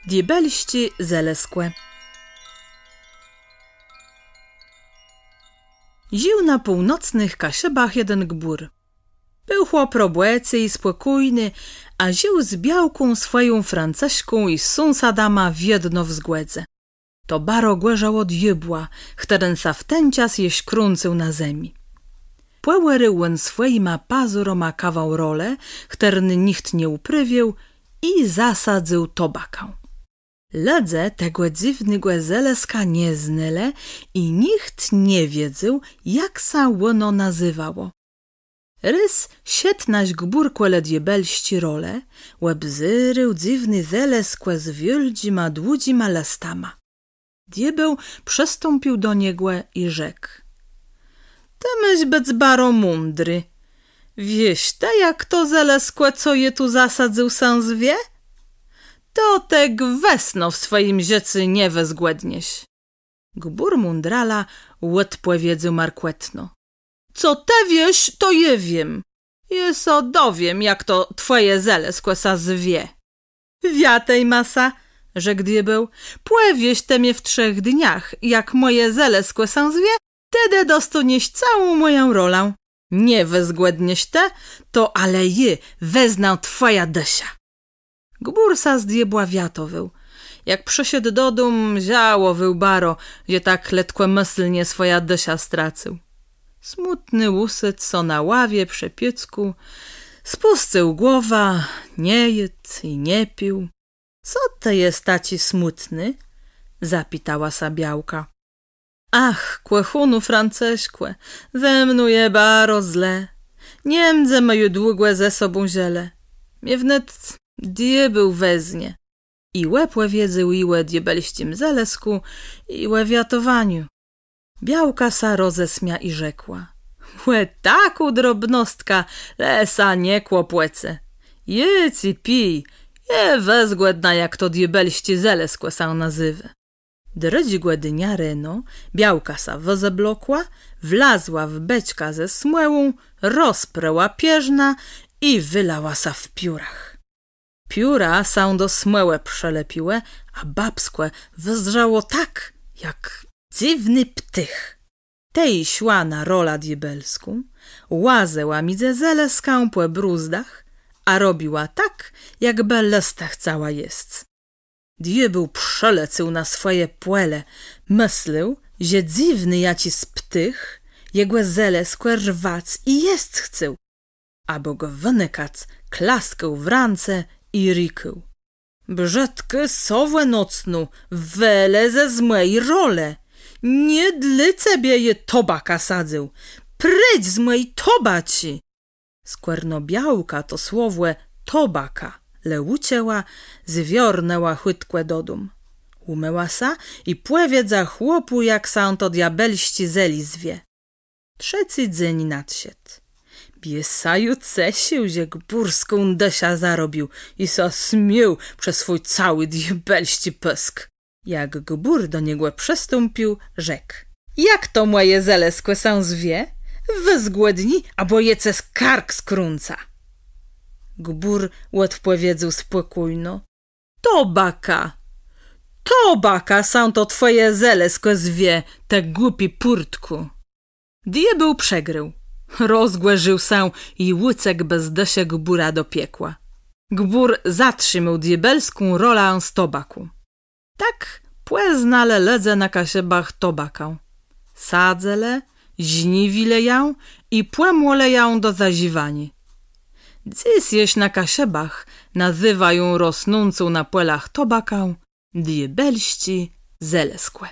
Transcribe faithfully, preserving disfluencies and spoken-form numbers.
Diôbelsczé zelëskò. Żił na północnëch Kaszëbach jeden gbùr. Béł chłop robòcy i spòkójny, a żił z białką swòją Francëszką i z sąsadama wiedno w zgòdze. To baro gòrzëło diôbła, chtëren sã w ten czas jesz krącył na zemi. Pòòrôł òn swòjima pazuroma kawał rolë, chtërny nicht nie ùprôwiôł, i zasadzył tobakã. Lëdze tegò dzywnégò zelëska nie znelë i nicht nie wiedzôł, jak sã òno nazywało. Rôz szedł nasz gbùr kòle diôbelsczi rolë, òbzérôł dzywné zelëskò z wiôldżima, dłudżima lëstama. Diôbeł przëstąpił do niegò i rzekł: „Të môsz bëc baro mądri. Wiész të, jak to zelëskò, co jô tu zasadzył, sã zwie? To të gwësno w swòjim żëcym nie wëzgòdniesz”. Gbùr mądrala òdpòwiedzôł markòtno: „Co të wiész, to jô wiém. Jô sã dowiém, jak to twòje zelëskò sã zwie”. „Wiatôjma sã”, rzekł diôbeł, „pòwiész të mie w trzech dniach, jak mòje zelëskò sã zwie, tedë dostóniesz całą mòjã rolã. Nie wëzgòdniesz të, to ale jô weznã twòjã dëszã”. Gbùr sã z diôbła wiatowôł. Jak przëszedł do dóm, żałowôł baro, że tak letkòmëslnie swòjã dëszã stracył. Smùtny ùsôdł so na ławie przë piéckù, spùscył głowã, nie jôdł i nie pił. „Co të jes taczi smùtny?” zapitała sã białka. „Ach, kòchónô Francëszkò, ze mną je baro zle. Nie mdzemë ju długò ze sobą żëlë. Mie wnet diôbeł weznie”. I òpòwiedzôł ji ò diôbelsczim zelëskù i ò wiatowaniu. Białka sã rozesmia i rzekła: „Ò, taką drobnostkã, le sã nie kłopòcë. Jôdz i pij, jô wëzgòdnã, jak to diôbelsczé zelëskò sã nazywô”. Drëdżégò dnia reno białka sã wëzeblokła, wlazła w beczkã ze smòłą, rozprëła pierznã i wëlała sã w piórach. Pióra sã do smòłë przëlepiłë, a babskò wëzdrzało tak, jak dzywny ptôch. Tej szła na rolã diôbelską, łazëła midzë zelëskã pò brózdach, a robiła tak, jakbë lëstë chcała jesc. Diôbeł przëlecôł na swòje pòle, mëslôł, że dzywny jaczis ptôch jegò zelëskò rwac i jesc chcôł. Abò gò wënëkac, klaskôł w rãce i rikôł: „Brzëdkô sowò nocnô, wëlezë z mòji rolë. Nie dlô cebie jô tobakã sadzył. Précz z mòji tobaczi!” Skòrno białka to słowò tobaka le ùczëła, zwiornãła chùtkò do dóm. Ùmëła sã i pòwiedza chłopù, jak sã to diôbelsczé zelé zwie. Trzecy dzéń nadszedł. Bies sã ju cesził, że gbùrską dëszã zarobił, i sã smiôł przez swój całi diôbelsczi pësk. Jak gbùr do niegò przëstąpił, rzekł: „Jak to mòje zelëskò sã zwie? Wëzgòdni, abò jô cë kark skrącã”. Gbùr òdpòwiedzôł spòkójno: „Tobaka. Tobaka sã to twòje zelëskò zwie, të głupi pùrtkù”. Diôbeł przegrôł. Rozgòrził sã i ùcekł bez dëszë gbùra do piekła. Gbùr zatrzimôł diôbelską rolã z tobaką. Tak pòznelë lëdze na Kaszëbach tobakã. Sadzëlë, żniwilë jã i pòmòlë jã do zażiwaniô. Dzys jesz na Kaszëbach nazywają rosnącą na pòlach tobakã diôbelsczé zelëskò.